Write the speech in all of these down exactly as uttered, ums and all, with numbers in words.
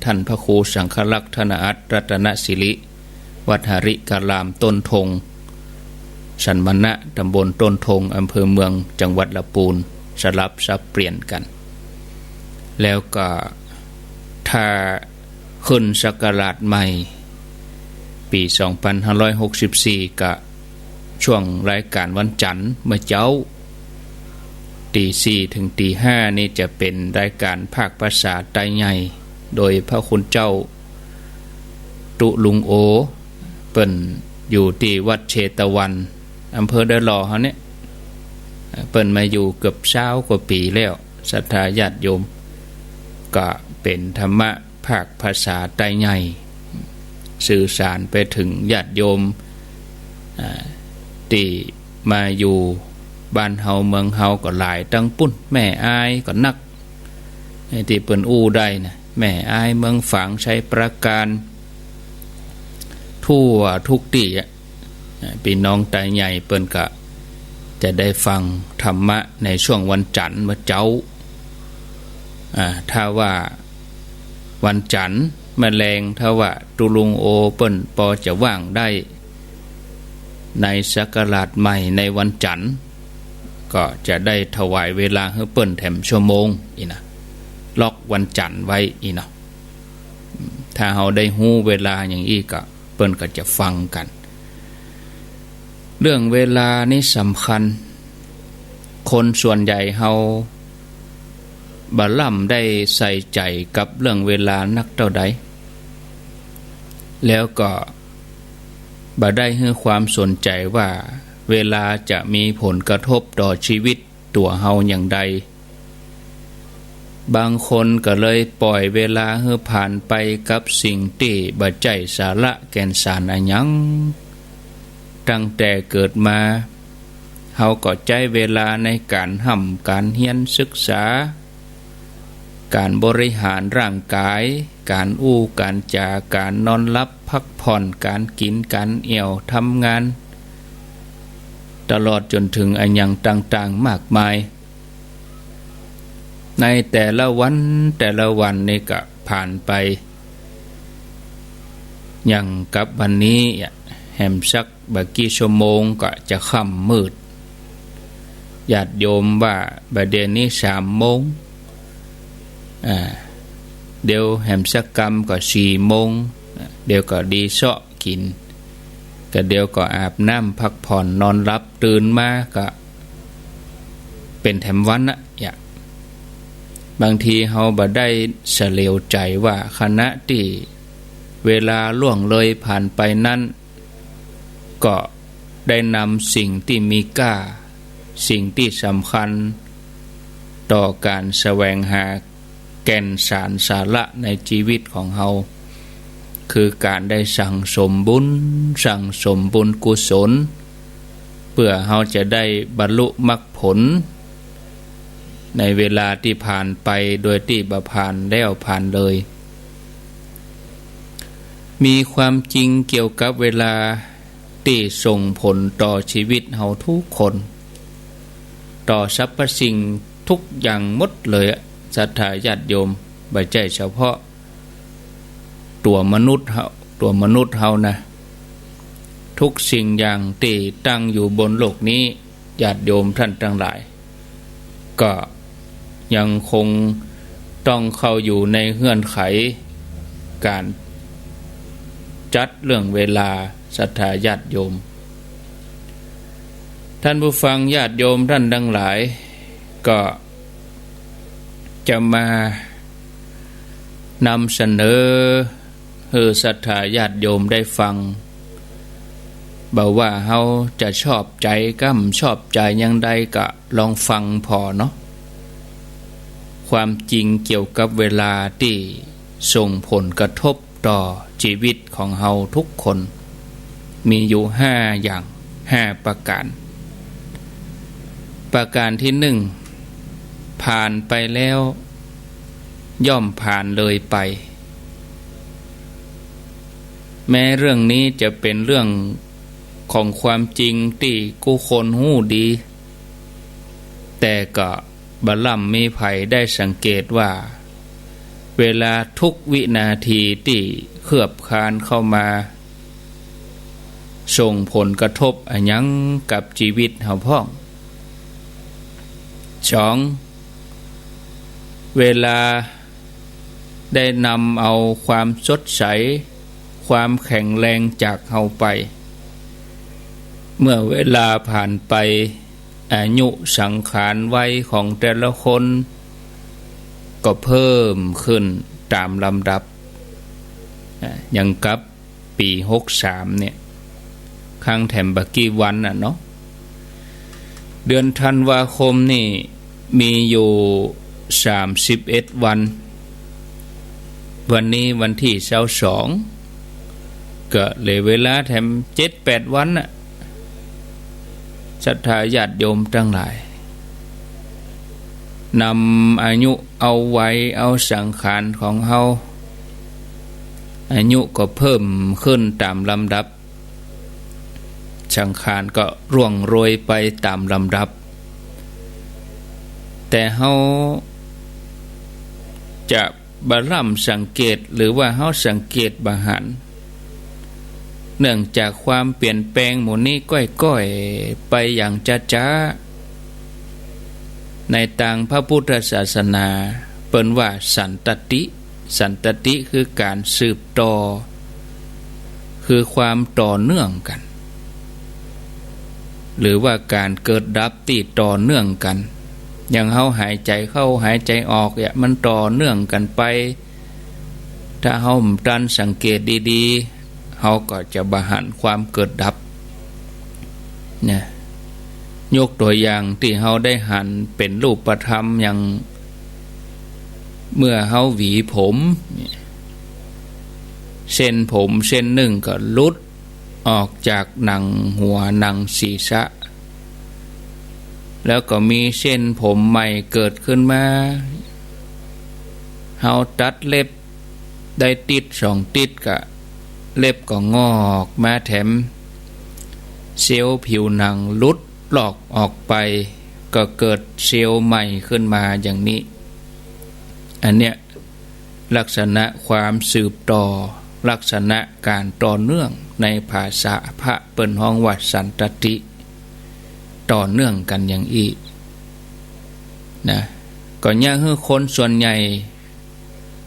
ท่านพระครูสังฆรักษ์ธนอัตถรัตนสิริ วัดหริการามต้นธง สันมณะ ตำบลต้นธง อำเภอเมือง จังหวัดละปูน สลับสับเปลี่ยนกั๋น แล้วก็ถ้าขึ้นศักราชใหม่ ปี๋สองปันห้าร้อยหกสิบสี่ ก็ ช่วงรายก๋านวันจั๋นทร์เมื่อเจ๊า ตีสี่เถิงตีห้านี่จะเป๋นรายก๋านภาคภาษาไตใหญ่ โดยพระคุณเจ้าตุ๊ลุงโอ เปิ้นอยู่ตี้วัดเชตวัน อำเภอดอยหล่อเฮาเนี่ย เปิ้นมาอยู่เกือบซาวกว่าปี๋แล้ว ศรัทธาญาติโยม ก็เป๋นธรรมะ ภาคภาษาไตใหญ่ สื่อสารไปเถิงญาติโยม อ่า ตี้มาอยู่บ้านเฮาเมืองเฮาก็หลายตังปุ้น แม่อายก็นัก ไอ้ตี้เปิ้นอู้ได้นะ แม่อาย เมืองฝาง ชัยปราการ ทั่วทุกตี้อะ อ่า ปี้น้องไตใหญ่เปิ้นก็จะได้ฟังธรรมะในช่วงวันจั๋นทร์เมื่อเจ๊า อ่า ถ้าว่าวันจั๋นทร์เมื่อแลง ถ้าว่าตุ๊ลุงโอเปิ้นปอจะว่างได้ ในศักราชใหม่ในวันจั๋นทร์ ก็จะได้ถวายเวลาหื้อเปิ้นแถมชั่วโมงอี้นะ ล็อกวันจั๋นทร์ไว้อี้เนาะ ถ้าเฮาได้ฮู้เวลาอย่างอี้ก็ เปิ้นก็จะฟังกั๋น เรื่องเวลานี่สำคัญ คนส่วนใหญ่เฮาบ่ล่ำได้ใส่ใจ๋กับเรื่องเวลานักเต้าใด แล้วก็บ่ได้หื้อความสนใจ๋ว่าเวลาจะมีผลกระทบต่อชีวิตตั๋วเฮาอย่างใด บางคนก็เลยป่อยเวลาหื้อผ่านไปกับสิ่งตี้บ่ใจ้สาระแก่นสารอะหยัง ตั้งแต่เกิดมา เฮาก็ใจ๊เวลาในก๋านฮ่ำก๋านเฮียนศึกษา ก๋านบริหารร่างก๋าย ก๋านอู้ก๋านจ๋า ก๋านนอนหลับพักผ่อน ก๋านกิ๋นก๋านแอ่ว ทำงาน ตลอดจ๋นเถิงอะหยังต่างๆ มากมาย ในแต่ละวันแต่ละวันนี่ก็ผ่านไป อย่างกับวันนี้อะ แหมสักบ่กี่ชั่วโมงก็จะค่ำมืด ญาติโยมว่าบ่าเดี่ยวนี้สามโมง อ่า เดี๋ยวแหมสักกำก็สี่โมง เดี๋ยวก็ดีเซาะกิ๋น ก็เดี๋ยวก็อาบน้ำพักผ่อนนอนหลับ ตื่นมาก็เป๋นแถมวันนะ อย่าง บางทีเฮาบ่ได้เสลียวใจ๋ว่าขณะตี้เวลาล่วงเลยผ่านไปนั้น ก็ได้นำสิ่งตี้มีก้า สิ่งตี้สำคัญต่อก๋านแสวงหา แก่นสารสาระในจีวิตของเฮา คือก๋านได้สั่งสมบุญ สั่งสมบุญกุศล เปื้อเฮาจะได้บรรลุมรรคผล ในเวลาตี้ผ่านไปโดยตี้บ่ผ่านแล้วผ่านเลย มีความจริงเกี่ยวกับเวลาตี้ส่งผลต่อจีวิตเฮาทุกคน ต่อสรรพสิ่งทุกอย่างหมดเลยอะ ศรัทธาญาติโยม บ่ใจ้เฉพาะตั๋วมนุษย์เฮา ตั๋วมนุษย์เฮานะ ทุกสิ่งอย่างตี้ตั้งอยู่บนโลกนี้ ญาติโยมท่านตังหลาย ก็ยังคงต้องเข้าอยู่ในเงื่อนไขก๋านจัดเรื่องเวลา ศรัทธาญาติโยม ท่านผู้ฟังญาติโยมท่านตังหลาย ก็จะมานำเสนอหื้อศรัทธาญาติโยมได้ฟัง บ่ว่าเฮาจะชอบใจ๋กำชอบใจ๋อย่างใดก็ลองฟังผ่อเนาะ ความจริงเกี่ยวกับเวลาตี้ส่งผลกระทบ ต่อจีวิตของเฮาทุกคน มีอยู่ห้าอย่าง ห้าประก๋าน ประก๋านตี้นึ่ง ผ่านไปแล้วย่อมผ่านเลยไป แม้เรื่องนี้จะเป๋นเรื่องของความจริงตี้กู้คนฮู้ดี แต่ก็บ่ล่ำมีใผได้สังเกตว่า เวลาทุกวินาทีตี้เคลือบคลานเข้ามา ส่งผลกระทบอะหยังกับจีวิตเฮาพ่อง สอง เวลาได้นำเอาความสดใส ความแข็งแรงจากเฮาไป เมื่อเวลาผ่านไป อายุสังขารวัยของแต่ละคนก็เพิ่มขึ้นต๋ามลำดับ อ่ะ อย่างกับปี๋หกสามเนี่ย ครั้นแถมบ่ากี้วันน่ะเนาะ เดือนธันวาคมนี่มีอยู่สามสิบเอ็ดวัน วันนี้วันตี้ซาวสอง ก็เหลือเวลาแถมเจ็ดแปดวันน่ะ ศรัทธาญาติโยมตังหลาย นำอายุเอาวัยเอาสังขารของเฮา อายุก็เพิ่มขึ้นต๋ามลำดับ สังขารก็ร่วงโรยไปต๋ามลำดับ แต่เฮาจะบ่ร่ำสังเกต หรือว่าเฮาสังเกตบ่หัน เนื่องจากความเปลี่ยนแปลงหมู่นี้ก้อยๆ ไปอย่างจ๊าๆ ในตางพระพุทธศาสนาเปิ้นว่าสันตติ สันตติคือก๋านสืบต่อ คือความต่อเนื่องกั๋น หรือว่าก๋านเกิดดับตี้ต่อเนื่องกั๋น อย่างเฮาหายใจ๋เข้าหายใจ๋ออกเนี่ย มันต่อเนื่องกั๋นไป ถ้าเฮาบ่ตันสังเกตดีๆ เฮาก็จะบ่หันความเกิดดับ เนี่ย ยกตั๋วอย่างตี้เฮาได้หันเป๋นรูปธรรมอย่าง เมื่อเฮาหวีผมเนี่ย เส้นผมเส้นนึ่งก็หลุดออกจากหนังหัวหนังศีรษะ แล้วก็มีเส้นผมใหม่เกิดขึ้นมา เฮาตัดเล็บได้ติ๊ดสองติ๊ดก็เล็บก็งอกมาแถม เซลล์ผิวหนังหลุดลอกออกไป ก็เกิดเซลล์ใหม่ขึ้นมาอย่างนี้ อันเนี้ย ลักษณะความสืบต่อ ลักษณะก๋านต่อเนื่อง ในภาษาพระเปิ้นฮ้องว่าสันตติ ต่อเนื่องกั๋นอย่างอี้ นะ ก็เยียะหื้อคนส่วนใหญ่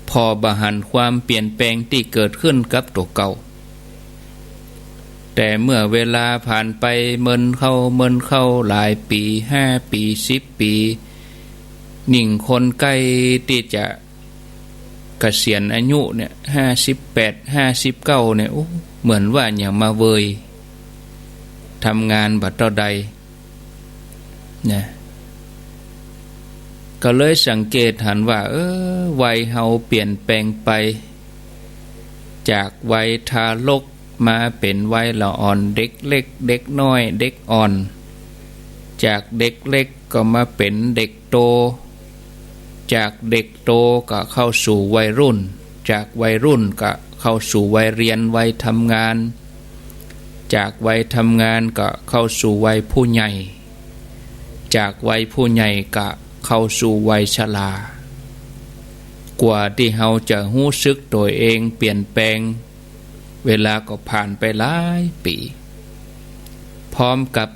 ผ่อบ่หันความเปลี่ยนแปลงตี้เกิดขึ้นกับตั๋วเก่า แต่เมื่อเวลาผ่านไปเมินเข้าเมินเข้าหลายปี๋ ห้าปี๋ สิบปี๋ ยิ่งคนใก้ตี้จะ เกษียณอายุเนี่ย ห้าสิบแปด ห้าสิบเก้าเนี่ย โอ้ เหมือนว่าหยังมาเวย ทำงานบ่เต้าใด นะ ก็เลยสังเกตหันว่า เออ วัยเฮาเปลี่ยนแปลงไป จากวัยทารก มาเป๋นวัยละอ่อน เด็กเล็ก เด็กน้อย เด็กอ่อน จากเด็กเล็กก็มาเป๋นเด็กโต จากเด็กโตก็เข้าสู่วัยรุ่น จากวัยรุ่นก็เข้าสู่วัยเฮียน วัยทำงาน จากวัยทำงานก็เข้าสู่วัยผู้ใหญ่ จากวัยผู้ใหญ่ก็เข้าสู่วัยชรา กว่าตี้เฮาจะฮู้สึกตั๋วเองเปลี่ยนแปลง เวลาก็ผ่านไปหลายปี๋ พร้อมกับ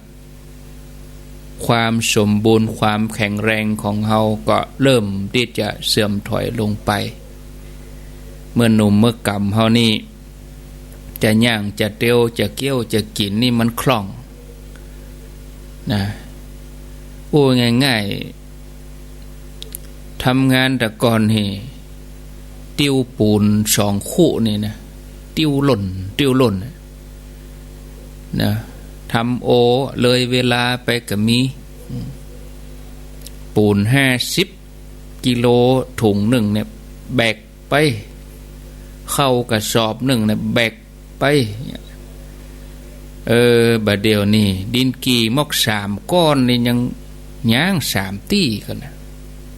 ความสมบูรณ์ความแข็งแรงของเฮาก็เริ่มตี้จะเสื่อมถอยลงไป เมื่อหนุ่มเมื่อก๋ำเฮานี่ จะย่างจะเตียวจะเกี้ยวจะกิ๋นนี่มันคล่อง นะ อู้ง่ายๆ ทำงานแต่ก่อนนี่ ติ้วปูนสองคู่นี่นะ ติ้วล่น ติ้วล่น นะ ทำโอเลยเวลาไปก็มี ปูนห้าสิบกิโลถุงนึ่งเนี่ย แบกไป ข้าวกระสอบนึ่งเนี่ย แบกไป เออ บ่าเดี่ยวนี่ ดินกี่มอกสามก้อนนี่ยังย้างสามตี้ก่อนนะ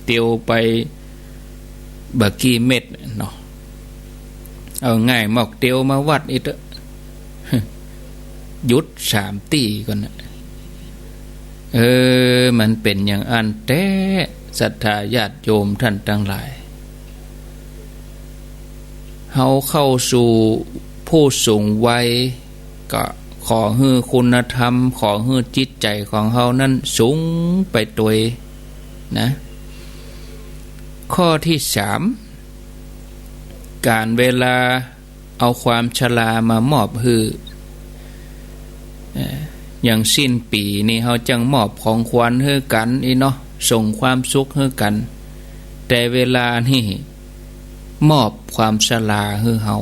เตียวไปบ่ากี่เม็ดเนาะ เอาง่ายมอกเตียวมาวัดอีกเต๊อะ หยุดสามตี้ก่อนนะ เออ มันเป๋นอย่างอั้นแต๊ ศรัทธาญาติโยมต้านตังหลาย เฮาเข้าสู่ผู้สูงวัย ก็ขอหื้อคุณธรรม ขอหื้อจิตใจ๋ของเฮานั้นสูงไปตวยนะ ข้อตี้สาม ก๋านเวลาเอาความชรา มามอบหื้อ เอ่อ อย่างสิ้นปี๋นี่เฮาจั่งมอบของขวัญหื้อกั๋นอี้เนาะ ส่งความสุขหื้อกั๋น แต่เวลานี่มอบความชราหื้อเฮา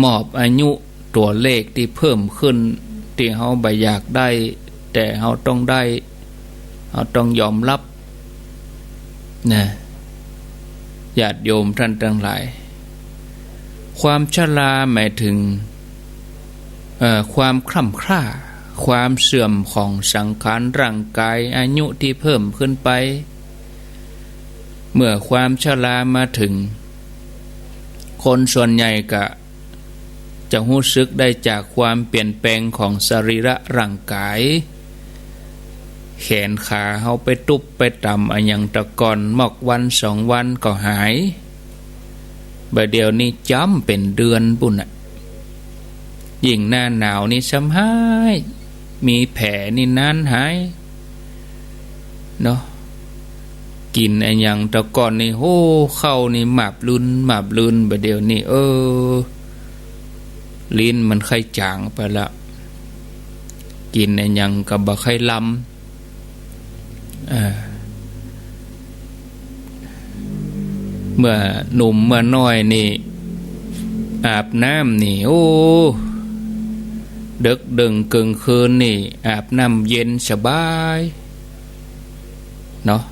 มอบอายุ ตั๋วเลขตี้เพิ่มขึ้น ตี้เฮาบ่อยากได้ แต่เฮาต้องได้ เฮาต้องยอมฮับ นะ ญาติโยมต้านตังหลาย ความชราหมายเถิง เอ่อ ความคร่ำคร่า ความเสื่อมของสังขารร่างก๋าย อายุตี้เพิ่มขึ้นไป เมื่อความชรามาเถิง คนส่วนใหญ่ก็ จะฮู้สึกได้จากความเปลี่ยนแปลงของสรีระร่างก๋าย แขนขาเฮาไปตุ๊บไปต๋ำอะหยังตะก่อน มอกวันสองวันก็หาย บ่าเดี่ยวนี้จ้ำเป๋นเดือนปู้นน่ะ ยิ่งหน้าหนาวนี่ซ้ำฮ้าย มีแผลนี่นานหาย เนาะ กิ๋นอะหยังตะก่อนนี่ โอ้ ข้าวนี่หมาบลื่น หมาบลื่น บ่าเดี่ยวนี้ เออ ลิ้นมันค่อยจ๋างไปละ กิ๋นอะหยังก็บ่ค่อยลำ เออ เมื่อหนุ่มเมื่อน้อยนี่ อาบน้ำนี่ โอ้ เดิ็กเดิ่งเกิ่งคืนนี่ อาบน้ำเย็นสบาย เนาะ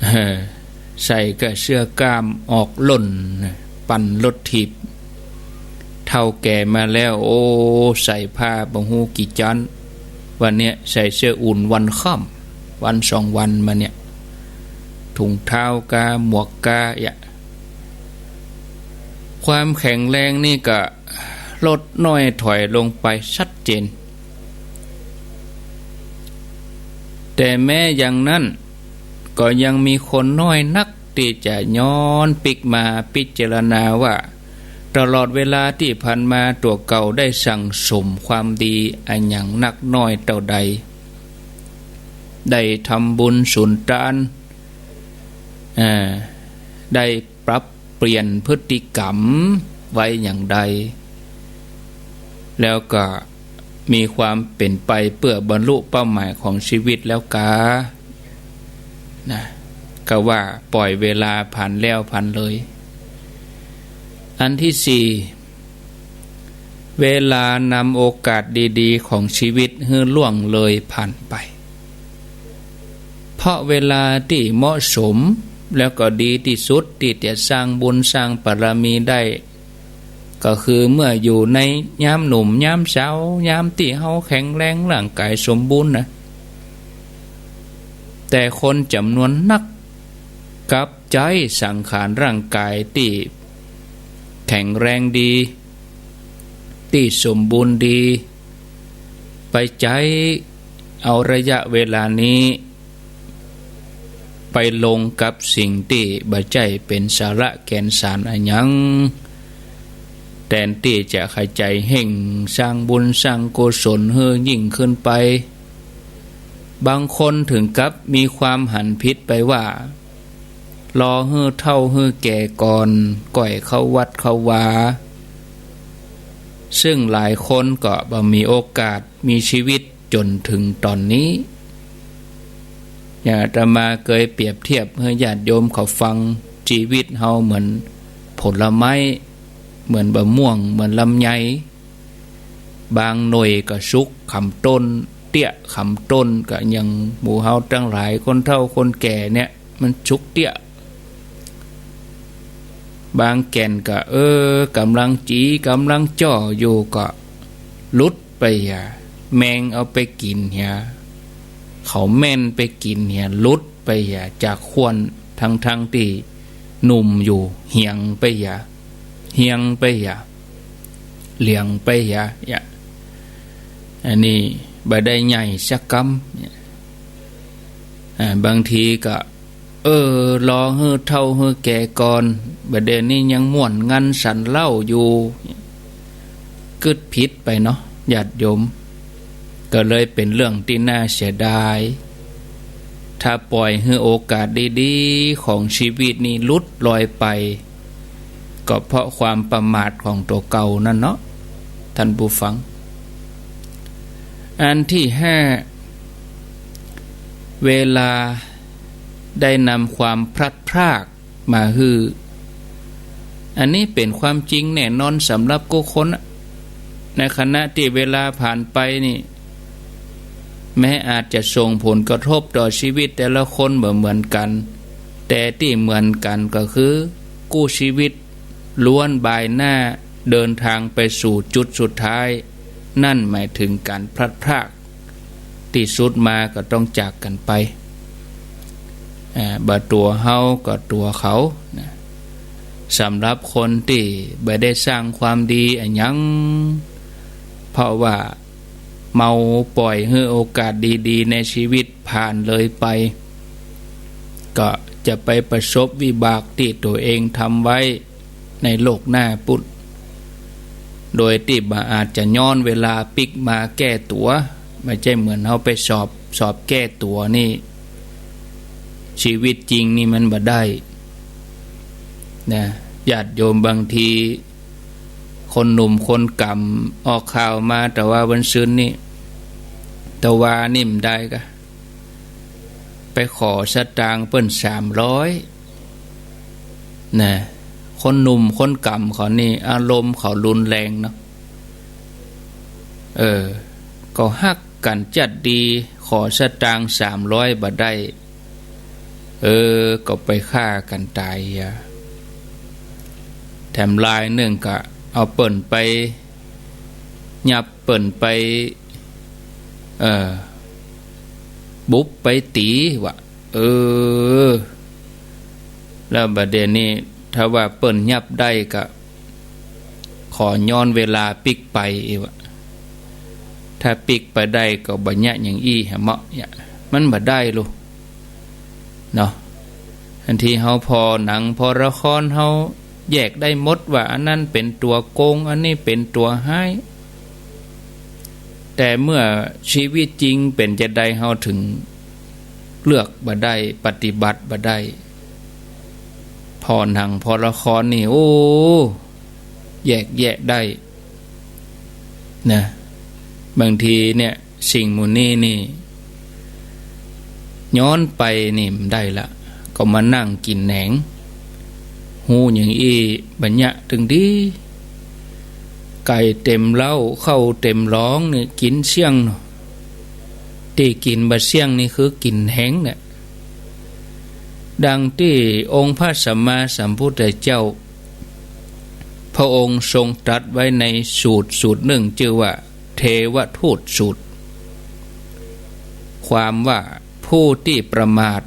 เออ ใส่ก้าเสื้อก้ามออกล่น ปั่นรถถีบ เฒ่าแก่มาแล้ว โอ้ ใส่ผ้าบ่ฮู้กี่จ๊าน วันเนี้ยใส่เสื้ออุ่นวันค่ำ วันสองวันมาเนี่ย ถุงเท้ากา หมวกกา อะ ความแข็งแรงนี่ก็ลดน้อยถอยลงไปชัดเจน แต่แม้อย่างนั้น ก็ยังมีคนน้อยนักตี้จะย้อนปิ๊กมาพิจารณาว่า ตลอดเวลาตี้ผ่านมาตั๋วเก่าได้สั่งสมความดีอะหยังนักน้อยเต้าใด ได้ทำบุญสุนตาน เอ่อ ได้ปรับเปลี่ยนพฤติกรรมไว้อย่างใด แล้วก็มีความเป๋นไปเปื้อบรรลุเป้าหมายของชีวิตแล้วกา นะ ก็ว่าปล่อยเวลาผ่านแล้วผ่านเลย อันตี้สี่ เวลานำโอกาสดีๆ ของชีวิตหื้อล่วงเลยผ่านไป เพราะเวลาตี้เหมาะสม แล้วก็ดีตี้สุดตี้จะสร้างบุญสร้างบารมีได้ ก็คือเมื่ออยู่ในยามหนุ่มยามสาว ยามตี้เฮาแข็งแรงร่างก๋ายสมบูรณ์นะ แต่คนจ๋ำนวนนักกลับใจ๊สังขารร่างก๋ายตี้แข็งแรงดี ตี้สมบูรณ์ดี ไปใจ๊เอาระยะเวลานี้ ไปลงกับสิ่งตี้บ่ใจ้เป๋นสาระแก่นสารอะหยัง แตนตี้จะขยันเฮ่งสร้างบุญสร้างกุศลหื้อยิ่งขึ้นไป บางคนถึงกับมีความหันผิดไปว่า รอหื้อเฒ่าหื้อแก่ก่อน ก่อยเข้าวัดเข้าวา ซึ่งหลายคนก็บ่มีโอกาสมีชีวิตจ๋นถึงต๋อนนี้ อย่างอาตมาเกยเปรียบเทียบหื้อญาติโยมเขาฟัง จีวิตเฮาเหมือนผลไม้ เหมือนบะม่วง เหมือนลำไย บางหน่วยก็สุกขำต้น เตี้ยขำต้น ก็อย่างหมู่เฮาตังหลาย คนเฒ่าคนแก่เนี่ย มันสุกเตี้ย บางแก่นก็ เออ ก่ำลังจี๋ ก่ำลังจ้ออยู่ ก็หลุดไปเหีย แมงเอาไปกิ๋นเหีย เขาแม่นไปกิ๋นเหีย หลุดไปเหียจากขั้ว ทั้งๆ ตี้หนุ่มอยู่ เหียงไปเหีย เหียงไปเหีย เหลียงไปเหีย เนี่ย อันนี้บ่ได้ใหญ่สักกำ เนี่ย อ่า บางทีก็ เออ รอหื้อเฒ่าหื้อแก่ก่อน บ่าเดี่ยวนี้ยังม่วนงันสันเหล้าอยู่ กึ๊ดผิดไปเนาะ ญาติโยม ก็เลยเป๋นเรื่องตี้น่าเสียดาย ถ้าป่อยหื้อโอกาสดีๆ ของชีวิตนี้หลุดลอยไป ก็เพราะความประมาทของตั๋วเก่านั่นเนาะ ท่านผู้ฟัง อันตี้ห้า เวลาได้นำความพลัดพรากมาหื้อ อันนี้เป๋นความจริงแน่นอนสำหรับกู้คนอะ ในขณะตี้เวลาผ่านไปนี่ แม้อาจจะส่งผลกระทบต่อชีวิตแต่ละคนบ่เหมือนกั๋น แต่ตี้เหมือนกั๋นก็คือกู้ชีวิต ล้วนบายหน้าเดินทางไปสู่จุดสุดท้าย นั่นหมายเถิงก๋านพลัดพราก ตี้สุดมาก็ต้องจากกั๋นไป อ่า บ่ตั๋วเฮาก็ตั๋วเขานะ สำหรับคนตี้บ่ได้สร้างความดีอะหยัง เพราะว่าเมาป่อยหื้อโอกาสดีๆ ในชีวิตผ่านเลยไป ก็จะไปประสบวิบากตี้ตั๋วเองทำไว้ ในโลกหน้าปู้น โดยตี้บ่อาจจะย้อนเวลาปิ๊กมาแก้ตั๋ว บ่ใจ้เหมือนเฮาไปสอบ สอบแก้ตั๋วนี่ ชีวิตจริงนี่มันบ่ได้นะ ญาติโยม บางทีคนหนุ่มคนก๋ำออกข่าวมา ตะวาวันซืนนี่ ตะวานี่บ่ได้กา ไปขอสตางค์เปิ้นสามร้อย นะ คนหนุ่มคนก๋ำเขานี่อารมณ์เขารุนแรงเนาะ เออ ก็ฮักกั๋นจัดดี ขอสตางค์สามร้อยบ่ได้ เออ ก็ไปฆ่ากั๋นต๋ายเหีย แถมลายนึ่งก็เอาเปิ้นไปยับ เปิ้นไป เออ บุบไปตี๋วะ เออ แล้วบ่าเดี่ยวนี้ถ้าว่าเปิ้นยับได้ก็ขอย้อนเวลาปิ๊กไปอีกวะ ถ้าปิ๊กไปได้ก็บ่เยียะหยังอี้แหมเนาะ เยียะ มันบ่ได้ลูก เนาะ อันตี้เฮาผ่อหนังผ่อละคร เฮาแยกได้หมดว่าอันนั้นเป๋นตั๋วโกง อันนี้เป๋นตั๋วฮ้าย แต่เมื่อชีวิตจริงเป๋นจาใด เฮาเถิงเลือกบ่ได้ ปฏิบัติบ่ได้ ผ่อหนังผ่อละครนี่ โอ้ แยกแยะได้ นะ บางทีเนี่ย สิ่งหมู่นี้นี่ ย้อนไปนี่บ่ได้ละ ก็มานั่งกิ๋นแหนง ฮู้หยังอี้บ่เยียะ ตึงดี ไก่เต็มเล้า ข้าวเต็มหลองนี่กิ๋นเสี้ยงเนาะ ตี้กิ๋นบ่เสี้ยงนี่คือกิ๋นแหนงเนี่ย ดังตี้องค์พระสัมมาสัมพุทธเจ้า พระองค์ทรงตรัสไว้ในสูตรสูตรนึ่ง จื้อว่าเทวทูตสูตร ความว่าผู้ตี้ประมาท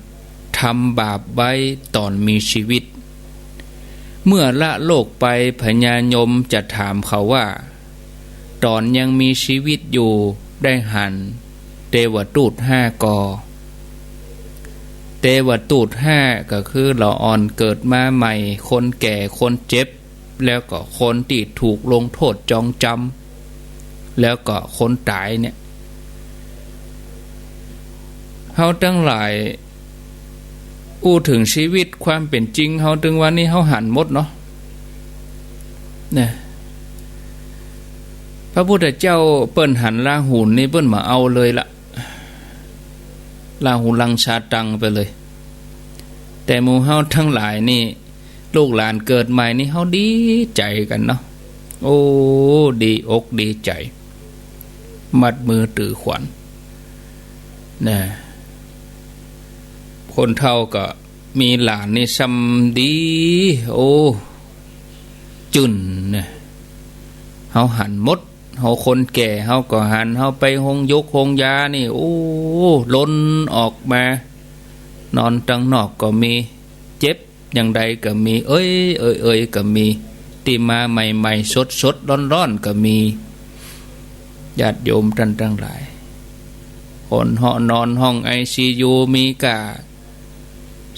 ทำบาปไว้ต๋อนมีชีวิต เมื่อละโลกไปพญายมจะถามเขาว่า ต๋อนยังมีชีวิตอยู่ได้หันเตวทูตห้าก่อ เตวทูตห้าก็คือละอ่อนเกิดมาใหม่ คนแก่ คนเจ็บ แล้วก็คนตี้ถูกลงโทษจองจำ แล้วก็คนต๋ายเนี่ย เฮาตังหลาย อู้เถิงชีวิตความเป๋นจริงเฮาตึงวันนี้เฮาหันหมดเนาะ เนี่ย พระพุทธเจ้าเปิ้นหันลาหูนนี่เปิ้นบ่เอาเลยละ ลาหูลังชาตังไปเลย แต่หมู่เฮาตังหลายนี่ ลูกหลานเกิดใหม่นี่เฮาดีใจ๋กั๋นเนาะ โอ้ ดีอกดีใจ๋ มัดมือตื้อขวัญ นะ คนเฒ่าก็มีหลานนี่ส่ำดี โอ้ จื้นนะ เฮาหันหมด เฮาคนแก่เฮาก็หัน เฮาไปโฮงยกโฮงยานี่ โอ้ ล้นออกมา นอนตังนอกก็มี เจ็บอย่างใดก็มี เอ้ย เอ้ย เอ้ย ก็มี ตี้มาใหม่ๆ สดๆ ร้อนๆ ก็มี ญาติโยมต้านตังหลาย คนเฮาะนอนห้องไอซียูมีก้า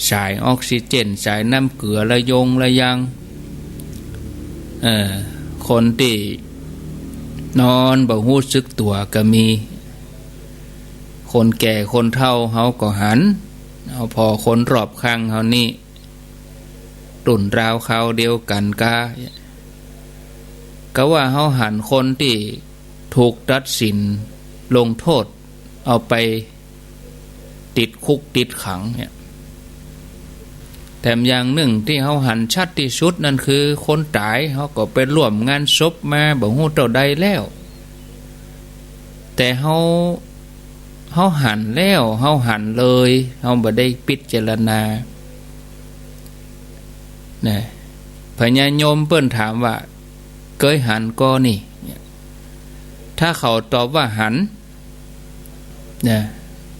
สายออกซิเจน สายน้ำเกลือระยงระยัง เออ คนตี้นอนบ่ฮู้สึกตั๋วก็มี คนแก่คนเฒ่าเฮาก็หัน เอาผ่อคนรอบข้างเฮานี่ รุ่นราวคราวเดียวกั๋นกา กาว่าเฮาหันคนตี้ถูกตัดสินลงโต้ษ เอาไปติดคุกติดขังเนี่ย แถมอย่างนึ่งตี้เฮาหันชัดตี้สุดนั้นคือคนต๋าย เฮาก็ไปร่วมงานศพมาบ่ฮู้เต้าใดแล้ว แต่เฮา เฮาหันแล้ว เฮาหันเลย เฮาบ่ได้พิจารณา นะ พญาโยมเปิ้นถามว่า เกยหันก่อนี่ ถ้าเขาตอบว่าหัน นะ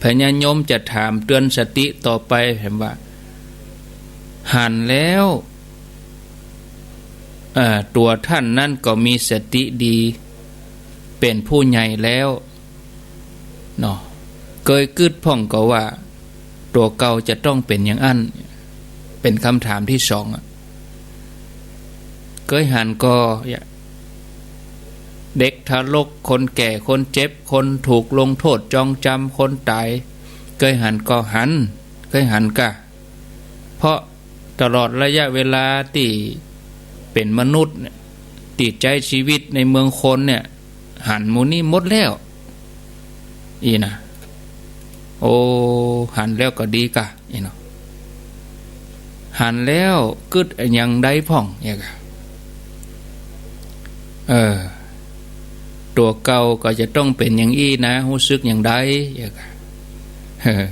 พญาโยมจะถามเตือนสติต่อไป ถามว่า หันแล้ว เอ่อ ตั๋วต้านนั้นก็มีสติดี เป๋นผู้ใหญ่แล้ว เนาะ เกยกึ๊ดพ่องก่อว่า ตั๋วเก่าจะต้องเป๋นอย่างอั้น เป๋นกำถามตี้สองอะ เกยหันก่อ เด็กทารก คนแก่ คนเจ็บ คนถูกลงโต้ษจองจำ คนต๋าย เกยหันก่อ หัน เกยหันกา เพราะตลอดระยะเวลาตี้เป๋นมนุษย์เนี่ย ตี้ใจ๊ชีวิตในเมืองคนเนี่ย หันหมู่นี้หมดแล้ว อี้นะ โอ้ หันแล้วก็ดีกา อี้เนาะ หันแล้วกึ๊ดอะหยังใดพ่อง เนี่ยกา เออ ตั๋วเก่าก็จะต้องเป๋นอย่างอี้นะ ฮู้สึกอย่างใด เนี่ยกา เออ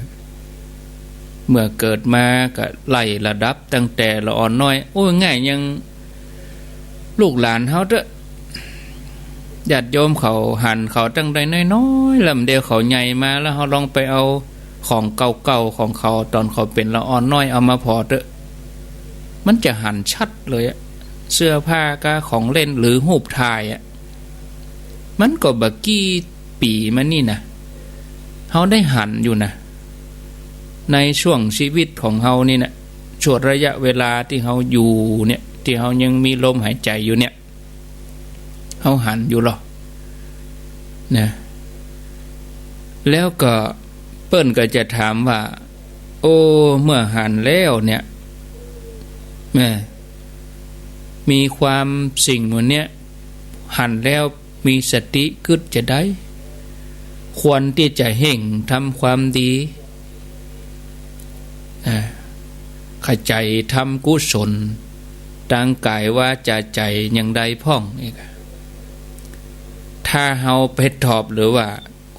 เมื่อเกิดมาก็ไล่ระดับตั้งแต่ละอ่อนน้อย โอ้ย ง่ายยัง ลูกหลานเฮาเต๊อะ ญาติโยมเขาหันเขาตั้งแต่น้อยๆ แล้วเดี๋ยวเขาใหญ่มาแล้ว เฮาลองไปเอาของเก่าๆ ของเขาต๋อนเขาเป๋นละอ่อนน้อยเอามาผ่อเต๊อะ มันจะหันชัดเลยอะ เสื้อผ้ากาของเล่นหรือรูปถ่ายอะ มันก็บ่กี่ปี๋มานี่นะ เฮาได้หันอยู่นะ ในช่วงชีวิตของเฮานี่นะ ช่วงระยะเวลาตี้เฮาอยู่เนี่ย ตี้เฮายังมีลมหายใจ๋อยู่เนี่ย เฮาหันอยู่หรอ นะ แล้วก็เปิ้นก็จะถามว่า โอ้ เมื่อหันแล้วเนี่ย แม่ มีความสิ่งหมู่เนี้ย หันแล้วมีสติกึ๊ดจะใด ควรตี้จะเฮ่งทำความดี อ่า ขยันทำกุศล ตางก๋ายวาจ๋าใจ๋อย่างใดพ่อง นี่กา ถ้าเฮาไปตอบหรือว่า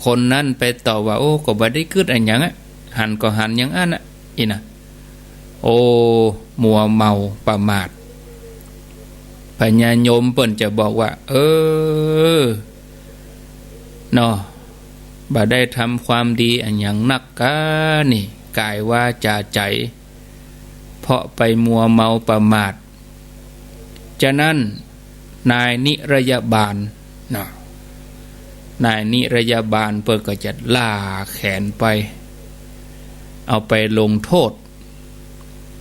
คนนั้นไปตอบว่า โอ้ ก็บ่ได้กึ๊ดอะหยังอะ หันก็หันอย่างอั้นอะ อี้นะ โอ้ มัวเมาประมาท พญาโยมเปิ้นจะบอกว่า เออ เนาะ บ่ได้ทำความดีอะหยังนักกานี่ ก๋ายวาจ๋าใจ๋ เพราะไปมัวเมาประมาท ฉะนั้น นายนิรยาบาลเนาะ นายนิรยาบาลเปิ้นก็จะล่าแขนไป เอาไปลงโต้ษ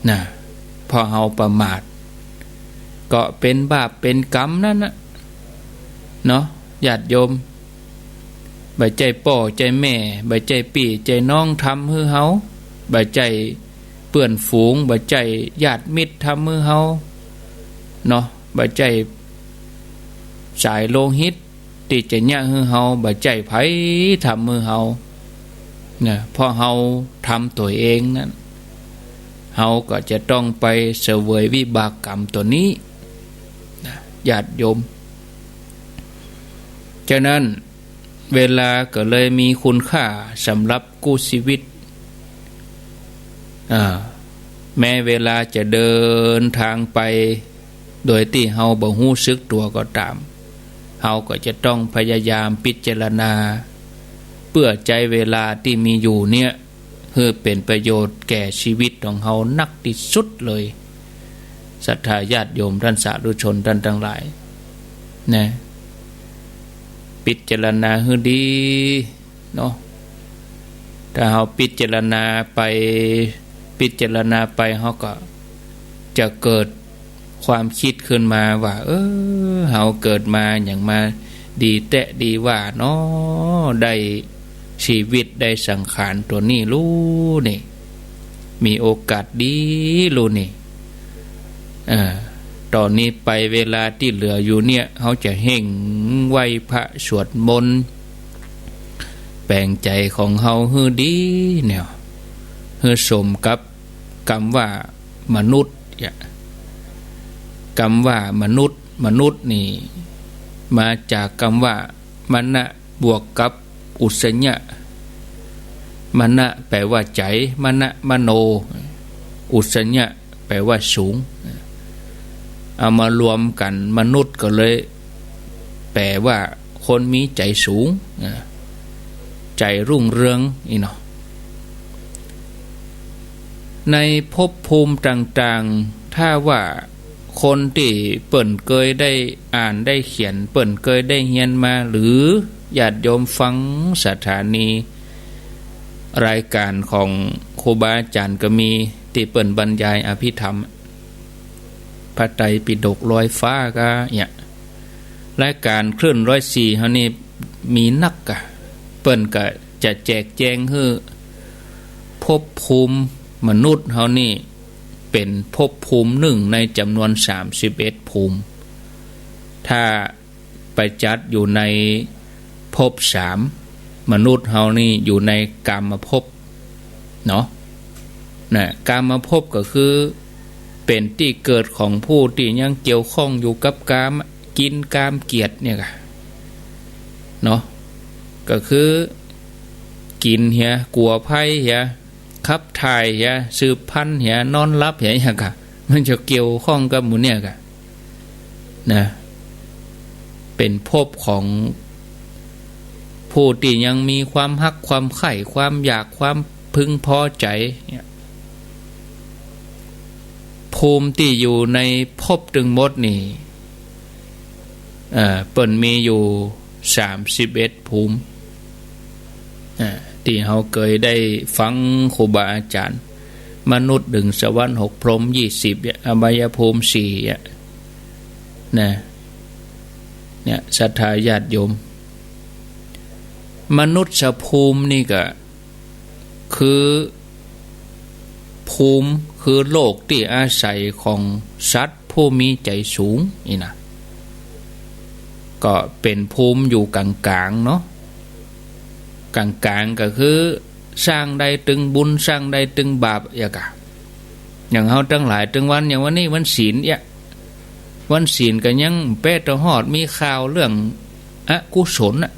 นะ เพราะเฮาประมาท ก็เป๋นบาปเป๋นกรรมนั้นนะ เนาะ ญาติโยม บ่ใจ้ป้อใจ้แม่ บ่ใจ้ปี้ใจ้น้องทำหื้อเฮา บ่ใจ้เปื้อนฝูง บ่ใจ้ญาติมิตรทำหื้อเฮา เนาะ บ่ใจ้สายโลหิตตี้จะเยียะหื้อเฮา บ่ใจ้ใผทำหื้อเฮา นะ เพราะเฮาทำตั๋วเองนั้น เฮาก็จะต้องไปเสวยวิบากกรรมตั๋วนี้ นะ ญาติโยม ฉะนั้น เวลาก็เลยมีคุณค่าสำหรับกู้ชีวิต อ่า แม้เวลาจะเดินทางไป โดยตี้เฮาบ่ฮู้สึกตั๋วก็ต๋าม เฮาก็จะต้องพยายามพิจารณา เปื้อใจ๊เวลาตี้มีอยู่เนี่ย หื้อเป๋นประโยชน์แก่ชีวิตของเฮานักตี้สุดเลย ศรัทธาญาติโยมต้านสาธุชนต้านตังหลาย นะ พิจารณาหื้อดีเนาะ ถ้าเฮาพิจารณาไป พิจารณาไป เฮาก็จะเกิดความกึ๊ดขึ้นมาว่า เออ เฮาเกิดมาหยังมาดีแต๊ดีว่าน้อ ได้ชีวิตได้สังขารตั๋วนี้ลูนี่ มีโอกาสดีลูนี่ เออ ต่อนี้ไปเวลาตี้เหลืออยู่เนี่ย เฮาจะเฮ่งไหว้พระสวดมนต์ แป๋งใจ๋ของเฮาหื้อดีเนี่ย หื้อสมกับกำว่ามนุษย์เนี่ย กำว่ามนุษย์ มนุษย์นี่ มาจากกำว่ามนะบวกกับอุสสะ มนะแป๋ว่าใจ๋ มนะมโน อุสสะแป๋ว่าสูง เอามารวมกั๋น มนุษย์ก็เลยแป๋ว่าคนมีใจ๋สูง ใจ๋รุ่งเรืองอี้เนาะ ในภพภูมิต่างๆ ถ้าว่าคนตี้เปิ้นเกยได้อ่านได้เขียน เปิ้นเกยได้เฮียนมา หรือญาติโยมฟังสถานีรายก๋านของครูบาอาจ๋ารย์ก็มี ตี้เปิ้นบรรยายอภิธรรม พระไตรปิฎกลอยฟ้าก็เนี่ย รายก๋านคลื่นร้อยสี่เฮานี่มีนักกะ เปิ้นก็จะแจกแจงหื้อภพภูมิมนุษย์เฮานี่เป๋นภพภูมินึ่งในจ๋ำนวนสามสิบเอ็ดภูมิ ถ้าไปจัดอยู่ในภพสาม มนุษย์เฮานี่อยู่ในกามภพเนาะ นะ กามภพก็คือเป๋นตี้เกิดของผู้ตี้ยังเกี่ยวข้องอยู่กับกาม กิ๋นกามเกียรติเนี่ยกะ เนาะ ก็คือกิ๋นเหีย กั๋วใผ้เหีย ขับถ่ายเหีย สืบพันธุ์เหีย นอนหลับเหีย อย่างกะ มันจะเกี่ยวข้องกับหมู่เนี่ยกะ นะ เป๋นภพของผู้ตี้ยังมีความฮักความใค่ ความอยาก ความพึงพอใจ๋เนี่ย ภูมิตี้อยู่ในภพตึงหมดนี่ เอ่อ เปิ้นมีอยู่สามสิบเอ็ดภูมิ เอ่อ ตี้เฮาเกยได้ฟังครูบาอาจ๋ารย์ มนุษย์หนึ่ง สวรรค์หก พรหมยี่สิบ เนี่ย อบายภูมิสี่ เนี่ย นะ เนี่ย ศรัทธาญาติโยม มนุษย์ภูมินี่ก็ คือภูมิ คือโลกตี้อาศัยของสัตว์ผู้มีใจ๋สูงนี่นะ ก็เป๋นภูมิอยู่ก๋างๆ เนาะ ก๋างๆ ก็คือ สร้างได้ตึงบุญ สร้างได้ตึงบาป อย่างกะ อย่างเฮาตังหลายตึงวัน อย่างวันนี้วันศีลเนี่ย วันศีลก็ยังแป๊ตะฮอดมีข่าวเรื่องอกุศลน่ะ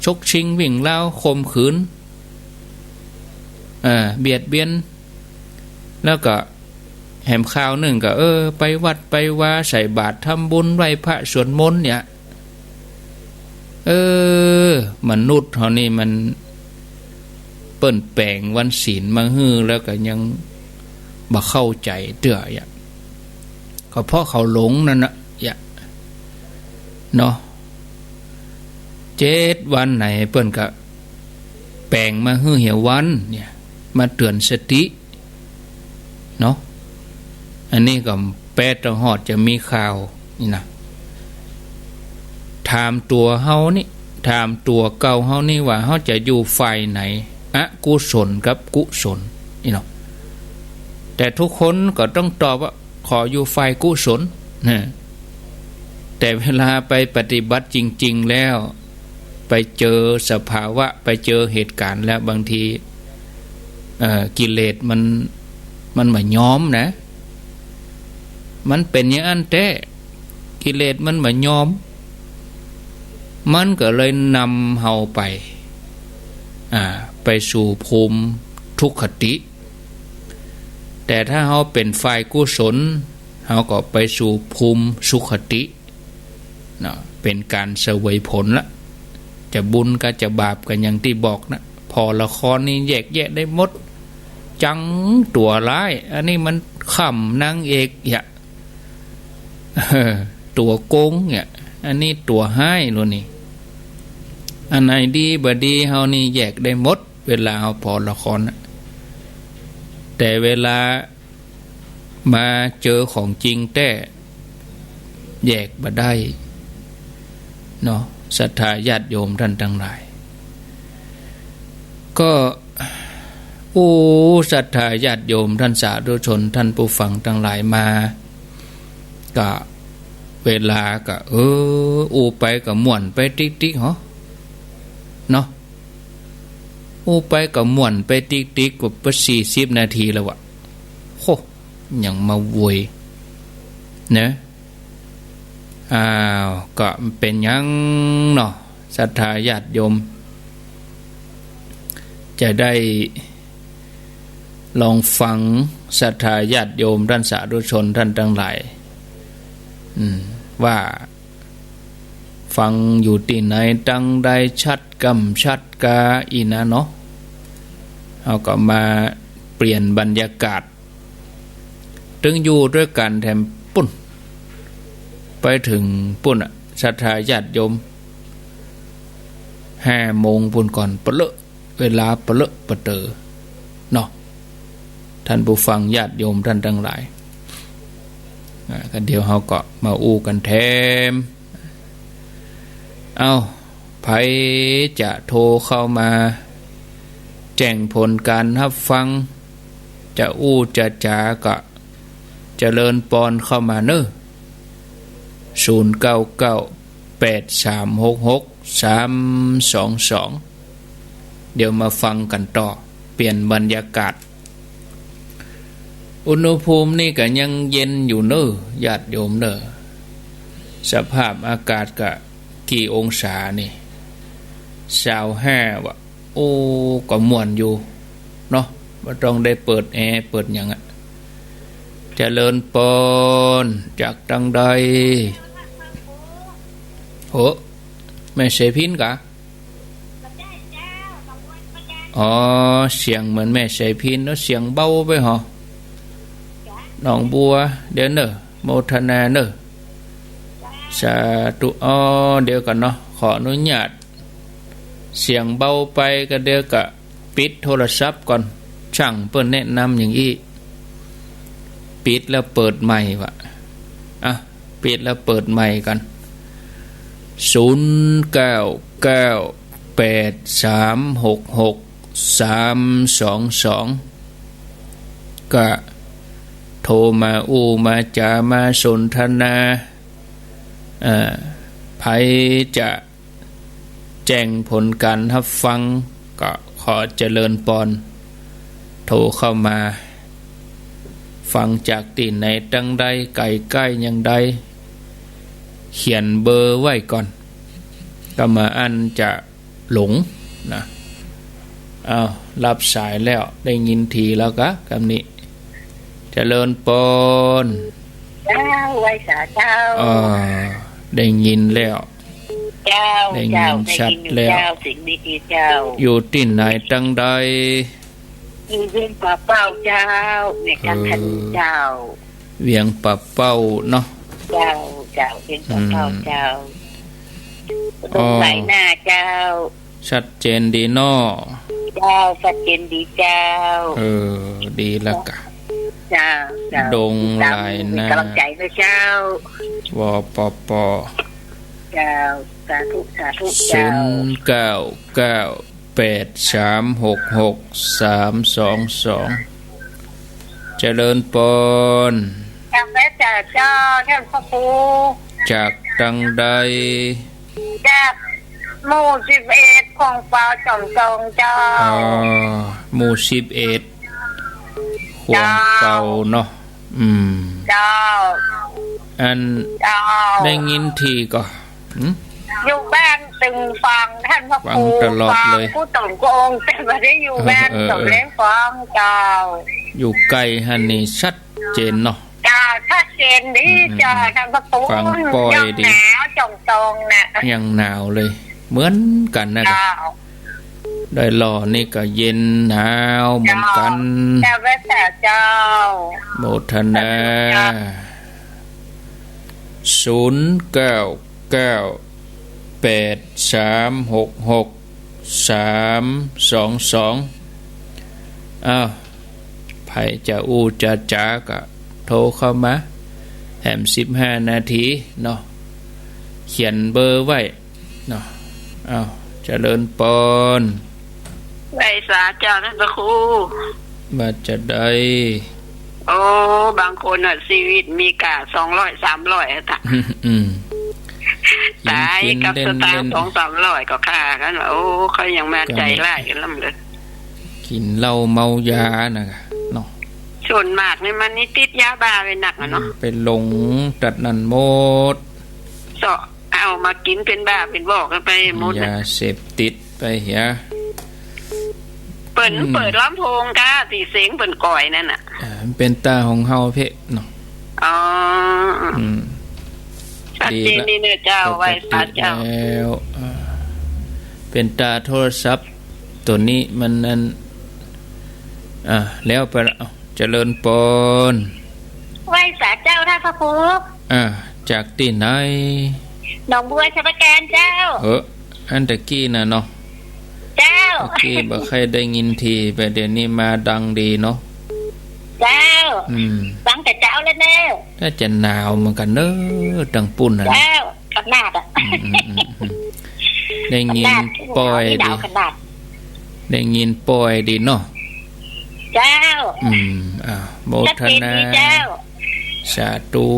ฉกชิงวิ่งราว ข่มขืน เอ่อ เบียดเบียน แล้วก็แหมข่าวนึ่งก็ เออ ไปวัดไปวา ใส่บาตร ทำบุญ ไหว้พระ สวดมนต์เนี่ย เออ มนุษย์เฮานี่มัน เปิ้นแป๋งวันศีลมาหื้อ แล้วก็ยังบ่เข้าใจ๋เตื้อ อย่าง ก็เพราะเขาหลงนั่นน่ะ อย่าง เนาะ เจ็ดวันไหนเปิ้นก็แป๋งมาหื้อเหียวันเนี่ย มาเตื๋อนสติ เนาะ อันนี้ก็แป๊ตะฮอดจะมีข่าวนี่นะ ถามตั๋วเฮานี่ ถามตั๋วเก่าเฮานี่ว่าเฮาจะอยู่ฝ่ายไหน อกุศลกับกุศลนี่เนาะ แต่ทุกคนก็ต้องตอบว่า ขออยู่ฝ่ายกุศลนะ แต่เวลาไปปฏิบัติจริงๆ แล้ว ไปเจอสภาวะ ไปเจอเหตุก๋ารณ์แล้ว บางที เอ่อ กิเลสมัน มันบ่ยอมนะ มันเป๋นอย่างอั้นแต๊ กิเลสมันบ่ยอม มันก็เลยนำเฮาไป อ่า ไปสู่ภูมิทุกขติ แต่ถ้าเฮาเป๋นฝ่ายกุศล เฮาก็ไปสู่ภูมิสุขติ เนาะ เป๋นก๋านเสวยผลละ จะบุญกับจะบาปกั๋นอย่างตี้บอกนะ ผ่อละครนี่แยกแยะได้หมด จังตั๋วร้าย อันนี้มันข่ำนางเอก อย่า ตั๋วโกง เนี่ย อันนี้ตั๋วฮ้ายโลนี่ อันไหนดีบ่ดี เฮานี่แยกได้หมด เวลาเฮาผ่อละครน่ะ แต่เวลามาเจอของจริงแต๊ แยกบ่ได้เนาะ ศรัทธาญาติโยมต้านตังหลาย ก็ โอ้ ศรัทธาญาติโยมต้านสาธุชน ต้านผู้ฟังตังหลายมา ก็เวลาก็ เออ อู้ไปก็ม่วนไปติ๊กๆ เหรอ เนาะ อู้ไปก็ม่วนไปติ๊กๆ กว่าสี่สิบนาทีแล้ววะ โห ยังมาโวย นะ อ้าว ก็เป๋นหยังเนาะ ศรัทธาญาติโยม จะได้ลองฟัง ศรัทธาญาติโยมต้านสาธุชนต้านตังหลาย อืม ว่าฟังอยู่ตี้ไหนตังใด ชัดกำชัดกาอี้นะเนาะ เฮาก็มาเปลี่ยนบรรยากาศ ตึงอยู่ตวยกั๋นแถมปุ้น ไปเถิงปุ้นอะ ศรัทธาญาติโยม ห้าโมงปุ้นก่อน ปะเลอะ เวลาปะเลอะปะเต๋อเนาะ ต้านผู้ฟังญาติโยมต้านตังหลาย อ่า ก็เดี๋ยวเฮาก็มาอู้กั๋นแถม เอ้า ใผจะโทรเข้ามา แจ้งผลก๋านฮับฟัง จะอู้จะจ๋าก็เจริญปอนเข้ามาเน่อ ศูนย์เก้าเก้า แปดสามหกหก สามสองสอง เดี๋ยวมาฟังกั๋นต่อ เปลี่ยนบรรยากาศ อุณหภูมินี่ก็ยังเย็นอยู่เน่อ ญาติโยมเน่อ สภาพอากาศก็กี่องศานี่ ซาวห้า วะ โอ้ ก็ม่วนอยู่เนาะ บ่ต้องได้เปิดแอร์เปิดหยังอะ เจริญปอน จากตังใด โห แม่เสพินกา อ๋อ เสียงเหมือนแม่เสพินเนาะ เสียงเบาไปหอ หนองบัว เดี๋ยวเน่อ โมทนาเน่อ สาธุ อ๋อ เดี๋ยวก่อนเนาะ ขออนุญาต เสียงเบาไปก็เดี๋ยวก็ปิดโทรศัพท์ก่อน ช่างเปิ้นแนะนำอย่างอี้ ปิดแล้วเปิดใหม่วะ อ่ะ ปิดแล้วเปิดใหม่ก่อน ศูนย์เก้าเก้า แปดสามหกหก สามสองสอง ก็โทรมาอู้มาจ๋ามาสนทนา เอ่อ ใผจะแจ้งผลก๋านฮับฟัง ก็ขอเจริญปอน โทรเข้ามา ฟังจากตี้ไหนตังใด ใก้ๆ อย่างใด เขียนเบอร์ไว้ก่อน ก็บ่อั้นจะหลงนะ อ้าว รับสายแล้ว ได้ยินถี่แล้วกา กำนี้ เจริญปอน เจ้า ไหว้สาเจ้า อ่า ได้ยินแล้ว เจ้า ได้ยิน เจ้า ชัดแล้ว ได้ยินอยู่เจ้า เสียงดีๆ เจ้า อยู่ตี้ไหนตังใด อยู่เวียงป่าเป้าเจ้า แม่กังคณีเจ้า เวียงป่าเป้าเนาะ เจ้า เจ้า เวียงป่าเป้าเจ้า อืม ดงไหลนาเจ้า ชัดเจนดีเนาะ เจ้า ชัดเจนดีเจ้า เออ ดีละกา เจ้า เจ้า ดงไหลนา ก๋ำลังใจ๋นะเจ้า วปป เจ้า สาธุ สาธุ เจ้า ศูนย์เก้าเก้า แปดสามหกหก สามสองสอง เจริญปอน จากแม่จ๋าเจ้า ท่านพระครู จากตังใด จากหมู่สิบเอ็ด ขวางเปาจ๋อมตองเจ้า อ๋อ หมู่สิบเอ็ด ขวางเปาเนาะ เจ้า อืม เจ้า อัน เจ้า ได้ยินถี่ก่อ หืม อยู่บ้านตึงฟังท่านพระครู ฟังตลอดเลย ฟังผู้ต๋งกง แต่บ่ได้อยู่บ้าน เออ เออ เออ สมเร็จฟังเจ้า อยู่ใก้หั้นนี่ชัดเจนเนาะ เจ้า ชัดเจนดี อืม อืม เจ้า อืม ท่านพระครู ฟังป้อยดี ยังหนาวจ๋อมตองนะ ยังหนาวเลย เหมือนกั๋นนะ เจ้า ดอยหล่อนี่ก็เย็นหนาวเหมือนกั๋น เจ้า เจ้า แม่จ๋าเจ้า โมทนา เจ้า ศูนย์เก้าเก้า แปดสามหกหก สามสองสอง อ้าว ใผ จะอู้จะจ๋าก็โทรเข้ามา แหมสิบห้านาทีเนาะ เขียนเบอร์ไว้เนาะ อ้าว เจริญปอน ไหว้สาเจ้าต้านพระครู ว่าจะใด โอ้ บางคนน่ะ ชีวิตมีก้าสองร้อยสามร้อยอะตะ อืม ต๋าย กิ๋นๆ กับสตางค์ เล่นๆ สองสามร้อยก็ฆ่ากั๋น โอ้ เขายังมา ก็ ใจ๋ร้ายกั๋นล้ำเลย กิ๋นเหล้าเมายาน่ะเนาะ ส่วนมากนี่มันนี่ติดยาบ้าไว้นักอะเนาะ อืม ไปหลงตัดนั่นหมด เซาะเอามากิ๋นเป๋นบ้าเป๋นบอกั๋นไปหมดน่ะ ยาเสพติดไปเหีย เปิ้น อืม เปิดลำโพงก้า ตี้เสียงเปิ้นก่อยนั่นน่ะ อ่า มันเป๋นต๋าของเฮาเพ่เนาะ อ๋อ อืม ชัดเจนดีเนาะเจ้า ปกติ ไหว้สาเจ้า แล้ว อ่า เป๋นต๋าโทรศัพท์ ตั๋วนี้มันนั่น อ่า แล้วไปละ อ้าว เจริญปอน ไหว้สาเจ้าต้านพระครู อ่า จากตี้ไหน หนองบัวชัยปราการเจ้า เออ อันตะกี้น่ะเนาะ เจ้า ตะกี้บ่ค่อยได้ยินที บ่าเดี๋ยวนี้มาดังดีเนาะ เจ้า อืม ฟังแต่เจ๊าแล้วเน่อ น่าจะหนาวเหมือนกั๋นเน่อ ตังปุ้นน่ะ เจ้า ขนาดอะ อืม อืม อืม อืม ได้ยิน ขนาด ป้อยดี หนาวขนาด ได้ยินป้อยดีเนาะ เจ้า อืม อ่า โมทนา ชัดเจนดีเจ้า สาธุ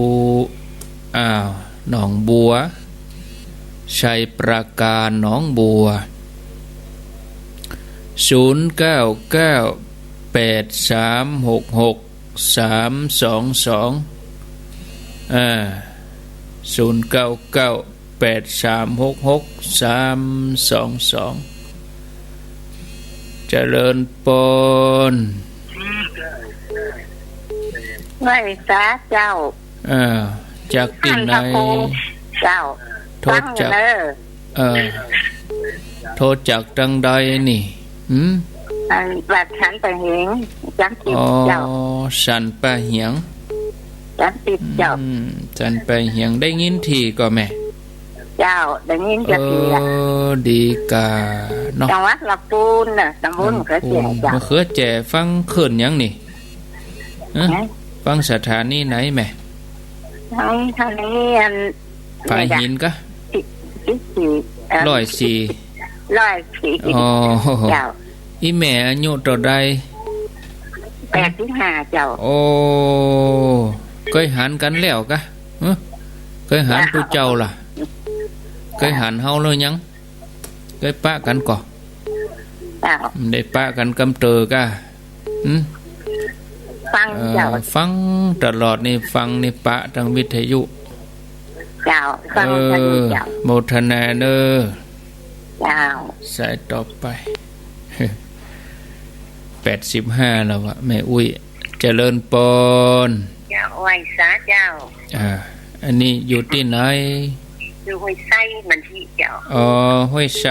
อ้าว หนองบัว ชัยปราการ หนองบัว ศูนย์เก้าเก้า แปดสามหกหก สามสองสอง อ่า ศูนย์เก้าเก้า แปดสามหกหก สามสองสอง เจริญปอน ไหว้สาเจ้า เออ จากตี้ไหน ท่านพระครู เจ้า โทรจาก ฟังเน่อ เออ โทรจากตังใดนี่ หืม อันวัดสันป่าเหง จังสิทธิ์ อ๋อ เจ้า สันป่าเหง จังสิทธิ์ เจ้า อืม สันป่าเหง ได้ยินทีก่อแม่ เจ้า ได้ยินจักทีละ เออ ดีก่าเนาะ จังหวัดลำปูนน่ะ ตำบลมะเขือแจ้ ลำปูน เจ้า มะเขือแจ้ ฟังคลื่นหยังนี่ ฮะ ฮะ ฟังสถานีไหนแม่ ทาง ทางนี้อัน ฝายหินกะ สิบ สิบสี่ เอ่อ ร้อยสี่ ร้อยสี่ อ๋อ เจ้า อี่แม่อายุเต้าใด แปดสิบห้า เจ้า โอ้ เกยหันกั๋นแล้วกะ ฮะ เกยหัน เจ้า ตุ๊เจ้าล่ะ เกยหันเฮาแล้วยัง เกยปะกั๋นก่อ เจ้า ได้ปะกั๋นกำเต๋อกะ หืม ฟัง เอ่อ เจ้า ฟังตลอดนี่ ฟังนี่ปะตางวิทยุ เจ้า ฟังวิทยุ เออ เจ้า โมทนาเน่อ เจ้า สายต่อไป แปดสิบห้าแล้ววะ แม่อุ๊ย เจริญปอน เจ้า ไหว้สาเจ้า อ่า อันนี้อยู่ตี้ไหน อยู่ห้วยไซ บ้านตี้เจ้า อ๋อ ห้วยไซ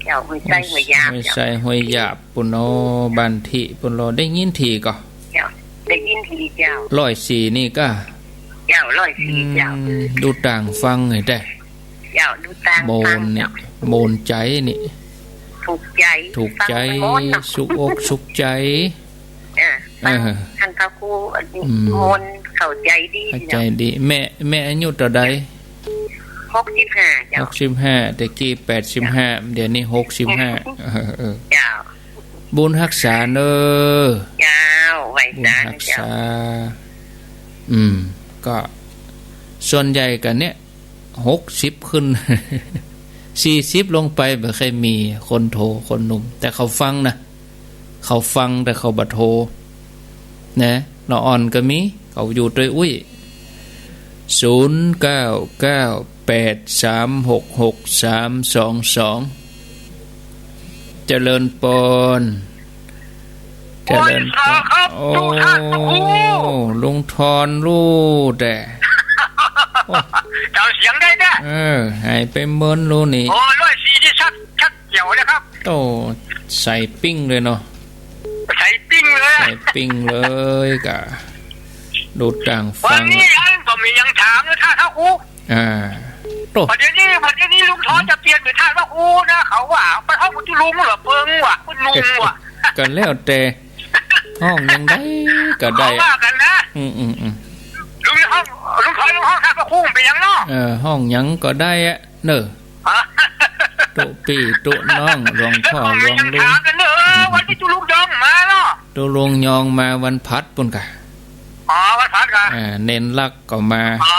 เจ้า ห้วยไซ ห้วยหยาบ ห้วยไซ เจ้า ห้วยหยาบ ปุ้นเนาะ บ้านตี้ปุ้นเนาะ ได้ยินทีก่อ เจ้า ได้ยินทีเจ้า ร้อยสี่ นี่กะ เจ้า ร้อยสี่ เจ้า อืม ดูต่างฟังไงแต๊ เจ้า ดูต่างฟัง โมนเนี่ย เจ้า โมนใจ๋นี่ ถูกใจ๋ ถูกใจ๋ ฟังไปหมดเนาะ สุกอกสุกใจ๋ เออ เออ ฟัง ฟังพระครู อืม โมนเข้าใจ๋ดี เข้าใจ๋ดี เนาะ แม่ แม่อายุเต้าใด หกสิบห้า เจ้า หกสิบห้า แต่กี้แปดสิบห้า เดี๋ยวนี้หกสิบห้า เออ เออ เจ้า บุญฮักษาเน่อ เจ้า ไหว้สา บุญฮักษา เจ้า อืม ก็ส่วนใหญ่กะเนี่ย หกสิบขึ้น สี่สิบลงไปบ่ค่อยมีคนโทร คนหนุ่ม แต่เขาฟังนะ เขาฟังแต่เขาบ่โทร นะ ละอ่อนก็มี เขาอยู่ตวยอุ้ย ศูนย์เก้าเก้า แปดสามหกหก สามสองสอง เจริญปอน เจริญปอน โอ้ ทุกท่าน ทุกคู่ ลุงทอนลู่แต๊ โอ้ จ๋ำเสียงได้นะ เออ หายไปเมินลู่นี่ โอ้ ร้อยสี่ นี่ชัด ชัดแจ๋วเลยครับ โอ้ ใสปิ้งเลยเนาะ ใสปิ้งเลยอะ ใสปิ้งเลยกะ ดูต่างฟัง วันนี้อันก็มียังถามนะท่านพระครู อ่า โต้ ประเดี๋ยวนี้ ประเดี๋ยวนี้ลุงทอนจะเปลี่ยนเป็นท่านพระครูนะ เขาว่า ไปห้องคุณลุงเหรอ เปิงว่ะ คุณลุงว่ะ ก็แล้วแต่ ฮ้องหยังใดก็ได้ เขาว่ากั๋นนะ อืม อืม อืม ลุงฮ้อง ลุงขอลุงฮ้องท่านพระครูเป๋นหยังเนาะ เออ ฮ้องหยังก็ได้อะ เน่อ ฮะ ตุ๊ปี้ตุ๊น้อง หลวงพ่อหลวงลุง ถามกั๋นเน่อ เออ วันนี้ตุ๊ลุงยองมาเนาะ ตุ๊ลุงยองมาวันผลัดปู๊นก่ะ อ๋อ วันผลัดก่ะ อ่า เณรลักษณ์ก็มา อ๋อ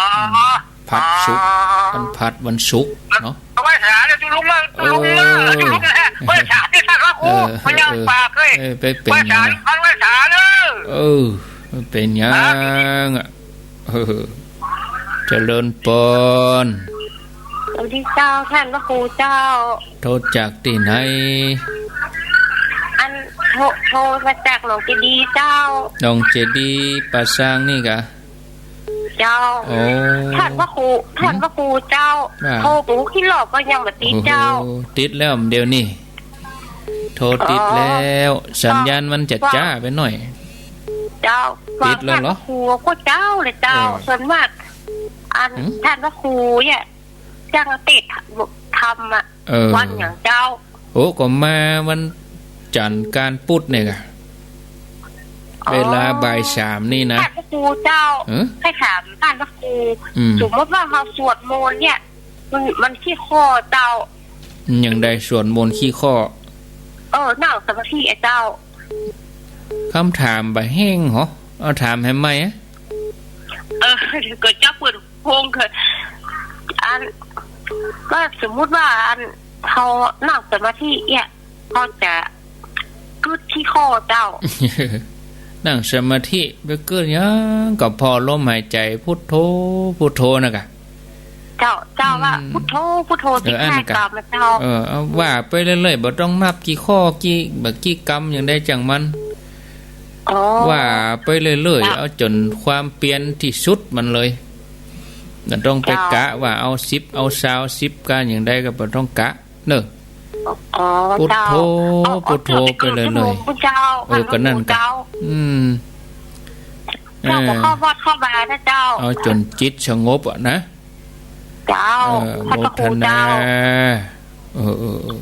ผลัดศุกร์ อ๋อ วันผลัดวันศุกร์เนาะ ไหว้สาเนี่ยตุ๊ลุงเน่อ ตุ๊ลุงเน่อ เออ ตุ๊ลุงนะ ไหว้สาเนี่ยท่านพระครู เออ มันยังปากเลย เออ ไปเป๋นหยังนะ ไหว้สาเนี่ยท่านไหว้สาเน่อ เออ ไปเป๋นหยังอะ เออ เจริญปอน สวัสดีเจ้า ท่านพระครูเจ้า โทรจากตี้ไหน อัน โทร โทรมาจากหนองเจดีย์เจ้า หนองเจดีย์ป่าซางนี่ก่ะ เจ้า โอ้ ท่านพระครู ท่านพระครูเจ้า ว่า โทรไปกี่รอบก็ยังบ่ติดเจ้า โอ้โห ติดแล้วเดี๋ยวนี้ โทรติดแล้ว อ๋อ สัญญาณมันจะจ้าไปหน่อย เจ้า ติดแล้วเหรอ ท่านพระครูก็เจ้าเลยเจ้า เออ ส่วนมาก อัน หืม ท่านพระครูเนี่ย จังเตะธรรมอะ เออ วันหยังเจ้า โอ้ ก็มาวันจันทร์กลางพุธเนี่ยก่ะ อ๋อ เวลาบ่ายสามนี่นะ ท่านพระครูเจ้า เออ ใค่ถามท่านพระครู อืม สมมติว่าเฮาสวดมนต์เนี่ย มัน มันขี้ข้อเจ้า ยังได้สวดมนต์ขี้ข้อ เออ นั่งสมาธิอะเจ้า กำถามบ่าแห้งหรอ เอาถามแหมใหม่อะ เออ เดี๋ยวก่อนเจ้า เปิดโพงก่อน อัน ก็สมมุติว่า อัน เฮานั่งสมาธิเนี่ย เฮาจะกึ๊ดขี้ข้อเจ้า นั่งสมาธิไปกึ๊ดหยัง ก็ผ่อลมหายใจ๋ พุทโธ พุทโธ นั่นก่ะ เจ้า เจ้าว่า อืม พุทโธ พุทโธ เออ สิบห้า อั้นก่ะ กำอะเจ้า เออ เอาว่าไปเรื่อยๆ บ่ต้องนับกี่ข้อ กี่ บ่ากี่กำ อย่างใดจั่งมัน อ๋อ ว่าไปเรื่อยๆ เจ้า เอาจ๋นความเปียรตี้สุดมันเลย บ่ต้องไป เจ้า กะว่าเอาสิบ เอาซาว สิบ กาอย่างใดก็บ่ต้องกะ เน่อ อ๋อ พุทโธ เจ้า เอา พุทโธ เอา ไปเรื่อยๆ พุทโธ พุทโธ เจ้า เออ ก็นั่นก่ะ เจ้า อืม เจ้า เออ บ่เข้าวัดเข้าวานะเจ้า เอาจ๋นจิตสงบอะนะ เจ้า เออ ท่านพระครู โมทนา เจ้า เออ เออ เออ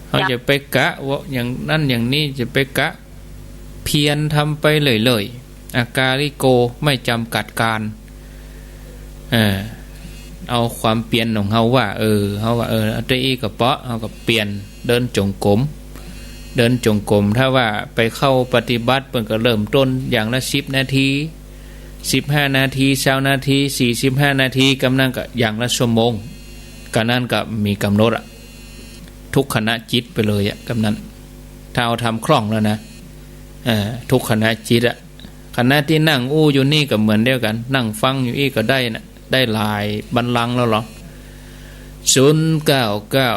เฮา เจ้า จะไปกะว่าอย่างนั้นอย่างนี้ จะไปกะ เพียรทำไปเรื่อยๆ อากาลิโก ไม่จำกัดการ เออ เอาความเปียรของเฮาว่า เออ เฮาว่า เออ เอาเต้าอี้ก็เปาะ เฮาก็เปียร เดินจงกรม เดินจงกรม ถ้าว่าไปเข้าปฏิบัติ เปิ้นก็เริ่มต้นอย่างละสิบนาที สิบห้านาที ซาวนาที สี่สิบห้านาที กำนั้นก็อย่างละชั่วโมง กำนั้นก็มีกำหนดอะ ทุกขณะจิตไปเลยอะ กำนั้น ถ้าเอาทำคล่องแล้วนะ เออ ทุกขณะจิตอะ ขณะตี้นั่งอู้อยู่นี่ก็เหมือนเดียวกั๋น นั่งฟังอยู่อี้ก็ได้นะ ได้หลายบัลลังก์แล้วเหรอ ศูนย์เก้าเก้า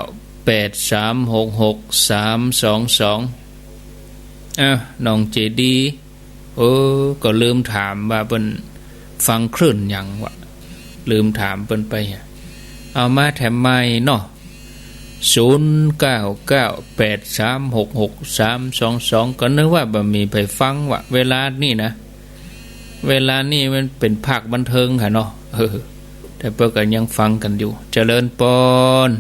แปดสามหกหก สามสองสอง อ้าว หนองเจดีย์ เออ ก็ลืมถามว่าเปิ้นฟังคลื่นหยังวะ ลืมถามเปิ้นไปอะ เอามาแถมใหม่เนาะ ศูนย์เก้าเก้า แปดสามหกหก สามสองสอง ก็นึกว่าบ่มีใผฟังวะ เวลานี้นะ เวลานี้มันเป๋นภาคบันเทิงค่ะเนาะ เออ แต่เปิ้นก็ยังฟังกั๋นอยู่ เจริญปอน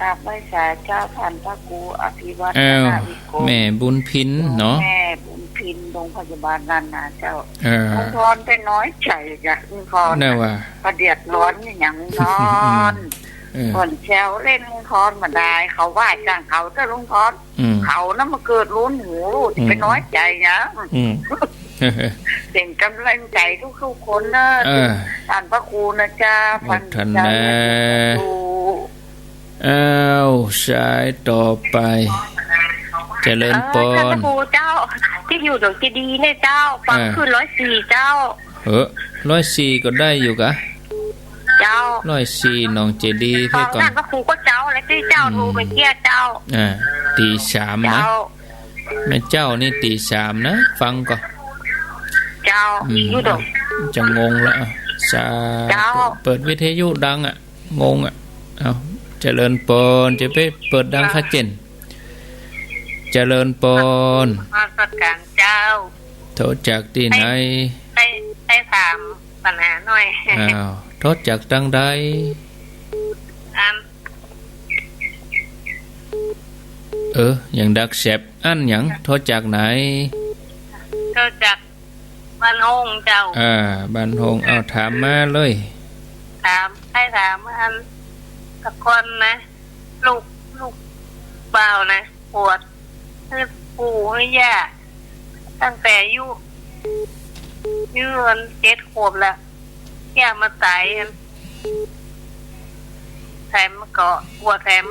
กราบไหว้สาเจ้า ท่านพระครูอภิวัฒน์ อ้าว ธนวิกรม แม่บุญพินเนาะ แม่บุญพิน โรงพยาบาลนานาเจ้า เออ ลุงพรไปน้อยใจ๋กะ ลุงพร นั่นว่า บ่เดือดร้อนอะหยังลุงพร เออ ก่อนแซวเล่นลุงพรบ่ได้ เขาว่าจ้างเขาเต๊อะลุงพร อืม เขานะมาเกิดรุ่นหนู อืม จะไปน้อยใจ๋หยัง อืม เป๋นก๋ำลังใจ๋ทุกๆ คนเน่อ เออ ท่านพระครูนะเจ้า โมทนา ท่านเจ้า อ้าว สายต่อไป เจริญปอน เออ ท่านพระครูเจ้า ตี้อยู่หนองเจดีย์เนี่ยเจ้า ฟัง เออ คลื่นร้อยสี่เจ้า เออ ร้อยสี่ก็ได้อยู่กะ เจ้า ร้อยสี่หนองเจดีย์ ฟัง เพ่อก่อน ท่านพระครูก็เจ้า และตี้เจ้า อืม โทรมาเกี้ยเจ้า อ่า ตีสามนะ เจ้า แม่เจ้านี่ตีสามนะ ฟังก่อน เจ้า อืม อยู่ดอก จะงงละ อ่ะ สาธุ เจ้า เปิดวิทยุดังอะ งงอะ เอา เจริญปอน จะไปเปิดดัง เจ้า คะเจ้น เจริญปอน นมัสก๋านเจ้า โทรจากตี้ไหน ไป ไป ไปถามปัญหาหน่อย อ้าว โทรจากตางใด อัน เออ ยังดักแซบ อันหยัง โทรจากไหน ก็จากบ้านโฮงเจ้า อ่า บ้านโฮง เอาถามมาเลย ถาม ใค่ถามอันตะก่อนนะ ลูก ลูกบ่าวนะ ปวดหื้อปู่หื้อย่า ตั้งแต่อายุ อายุมันเจ็ดขวบแล้ว ย่ามาต๋ายอัน แถมก็บวชแถม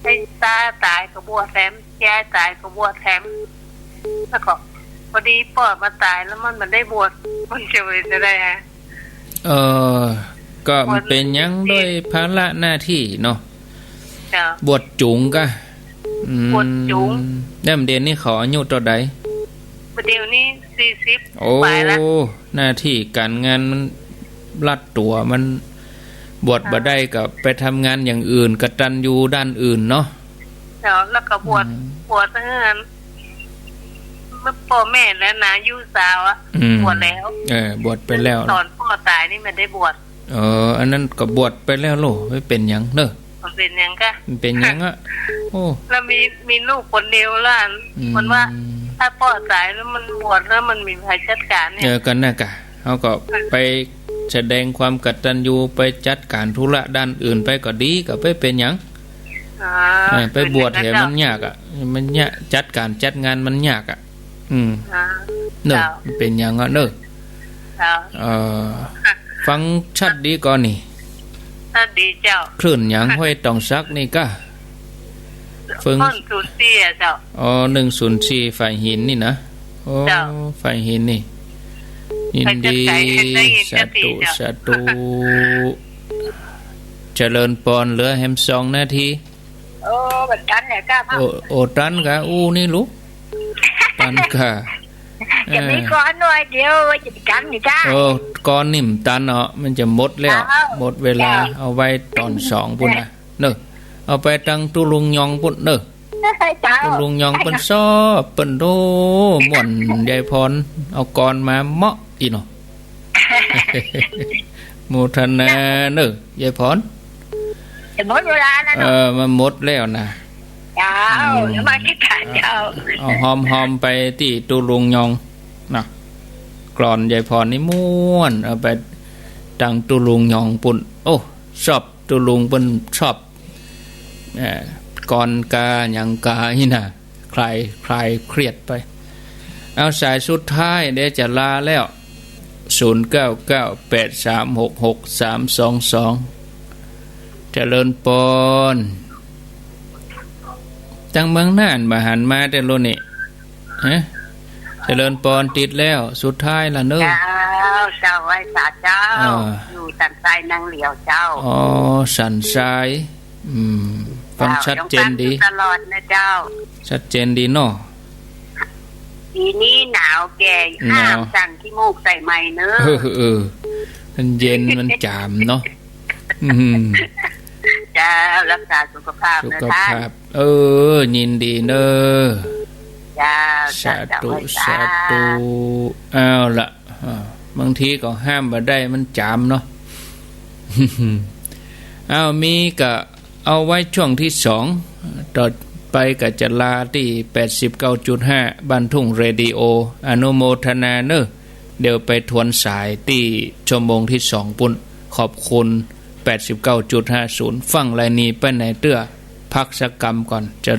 ไอ้ตาต๋ายก็บวชแถม ยายต๋ายก็บวชแถม แล้วก็พอดีป้อมาต๋ายแล้วมันบ่ได้บวช มันจะเป๋นจะใดฮะ เออ ก็มันเป๋นหยังด้วยภาระหน้าตี้เนาะ เจ้า บวชจุ๋งกะ อืม บวชจุ๋ง แล้วเดี๋ยวนี้เขาอายุเต้าใด เดี๋ยวนี้สี่สิบ โอ้ ปลายละ หน้าตี้ก๋านงานมันรัดตั๋ว มันบวชบ่ได้ก็ไปทำงานอย่างอื่น กตัญญูด้านอื่นเนาะ เจ้า แล้วก็บวช อืม บวชเฮือน ป้อแม่และนายูสาวอะ อืม บวชแล้ว เออ บวชไปแล้ว ต๋อนป้อต๋ายนี่บ่ได้บวช เออ อันนั้นก็บวชไปแล้วโล บ่เป๋นหยังเนาะ บ่เป๋นหยังกะ บ่เป๋นหยังอะ โอ้ แล้วมี มีลูกคนเดียวละ อืม มันว่า ถ้าป้อต๋ายแล้วมันบวชแล้วมันบ่มีใผจัดก๋านเนี่ย เออ ก็นั่นกะ เขาก็ไปแสดงความกตัญญู ไปจัดก๋านธุระด้านอื่นไปก็ดี ก็บ่เป๋นหยัง อ๋อ เออ ไปบวชแถมมันยากอะ มันยาก จัดก๋านจัดงานมันยากอะ อืม อ่า เนาะ เจ้า บ่เป๋นหยังอะเนาะ เจ้า เอ่อ ฟังชัดดีก่อนนี่ ชัดดีเจ้า คลื่นหยัง ห้วยตองสักนี่กะ เฟิง หนึ่งศูนย์สี่อะเจ้า อ๋อ หนึ่งศูนย์สี่ ฝ่ายหินนี่นะ โอ้ เจ้า ฝ่ายหินนี่ ยินดี ใครจะไกล ได้ยิน สาธุ ชัดดีเจ้า สาธุ เจริญปอน เหลือแหมสองนาที โอ้ บ่ตันแล้วกะ โอ้ โอ้ ตันกะ อู้ นี่ลูก ตันกะ จะมี เออ ก่อนหน่อยเดียว ว่าจะตันนี่กะ โอ้ ก่อนนี่บ่ตันเนาะ มันจะหมดแล้ว เจ้า หมดเวลา เจ้า เอาไว้ต๋อนสองปุ้นนะ เนาะ เอาไปตังตุ๊ลุงยองปุ้นเนาะ เจ้า ตุ๊ลุงยองเปิ้นชอบ เปิ้นโอ้ ม่วน ยายพร เอากลอนมาเหมาะอี้เนาะ โมทนาเนาะ ยายพร จะหมดเวลาแล้วเนาะ เออ มันหมดแล้วนะ เจ้า อืม นมัสก๋านเจ้า เอาฮอมๆ ไปตี้ตุ๊ลุงยองนะ กลอนยายพรนี่ม่วน เอาไปตังตุ๊ลุงยองปุ้น โอ้ ชอบ ตุ๊ลุงเปิ้นชอบ เอ่อ กลอนกาหยังกาอี้นะ คลาย คลายเครียดไป เอาสายสุดท้าย เดี๋ยวจะลาแล้ว ศูนย์เก้าเก้า แปดสามหกหก สามสองสอง เจริญปอน ตังเมืองน่านบ่หันมาเตื้อโลนี่ ฮะ เจริญปอน ติดแล้ว สุดท้ายละเนาะ เจ้า เจ้า ไหว้สาเจ้า อ่า อยู่สันทรายนางเหลียวเจ้า อ๋อ สันทราย อืม ฟัง เจ้า ชัดเจนดี ฟังอยู่ตลอดนะเจ้า ชัดเจนดีเนาะ ปี๋นี้หนาวแก่ หนาว ห้ามสั่งขี้มูกใส่ไมค์เนอะ เออ เออ มันเย็น มันจ๋ามเนาะ อืม เจ้า รักษาสุขภาพ สุขภาพ นะท่าน เออ ยินดีเนาะ เจ้า สาธุ เจ้า สาธุ เอาละ อ่า บางทีก็ห้ามบ่ได้ มันจ๋ามเนาะ เอา มีก็เอาไว้ช่วงที่สอง ต่อไปก็จะลาตี้ แปดสิบเก้าจุดห้า บ้านทุ่งเรดิโอ อนุโมทนาเนาะ เดี๋ยวไปทวนสายตี้ชั่วโมงที่สองปุ้น ขอบคุณ แปดสิบเก้าจุดห้าศูนย์ ฟังลายนี้ไปไหนเตื้อ พักสักกำก่อน จะ